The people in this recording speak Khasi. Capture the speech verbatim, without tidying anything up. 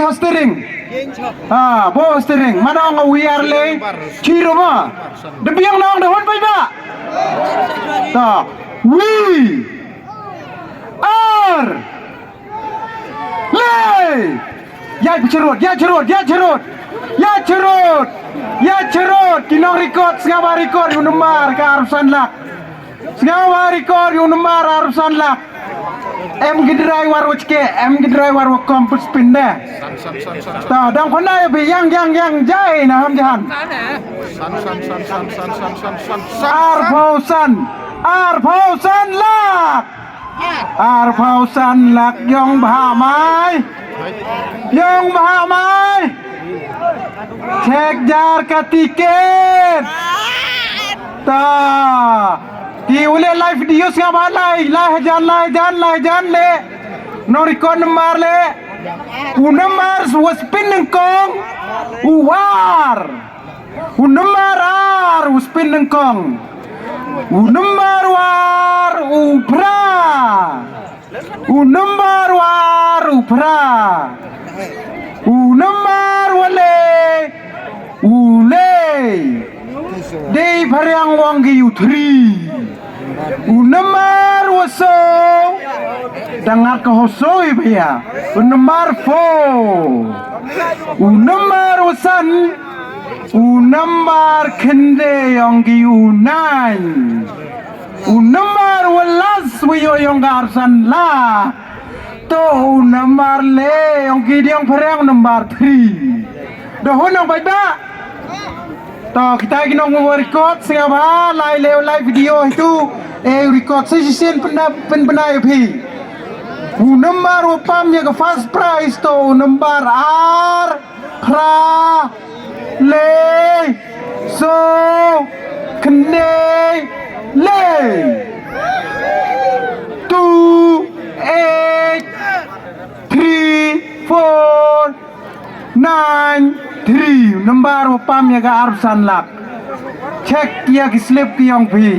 Hostering. Ha, bo hostering. Mano nga wiar le. Chiro ma. De biang nong de hon bai ba. Ta. Wi. Ar. Le. Ya cherot, ya cherot, ya cherot. Ya cherot. Ya cherot. Ki nong record, sngap ba record, ïa u namar ka arphew san lak. Sngap ba record, ïa u namar arphew san lak. Em ki driver wa chke, em ki driver wa kompus pinde. Ta, dang khona ïa phi, yang, yang, yang, jai na ham jahan. Arphew san, arphew san lak. Arphew san lak yong bha mai. Yong bha mai. Check jar ka ticket. Ta. Ki u le live video sngap ba lai, lai hajan, lai hajan, lai hajan le. Nong record namar le. U namar wa spin nyngkong. U ar. U namar ar, u spin nyngkong. U namar ar, u phra. U namar ar, u phra. U namar wa le, u le. Dei phariang wang ki u three. U namar wa so. Dangat ka hoso i baya. U namar four. U namar wa san. U namar khynde yong ki u nine. U namar wa las wa yo yong ka arphew san la. To u namar le yong ki diang phariang namar three. Dohon nong bai ba. To kita ki nong wa record sngap ba lai le live video itu. E record session pynda pynpynda ïa phi. U namar wa pam ïa ka first prize to u namar ar. Phra le so khynde le two eight three four nine three. Namar wa pam ïa ka arphew san lak. Check ïa ki slip ki yong phi.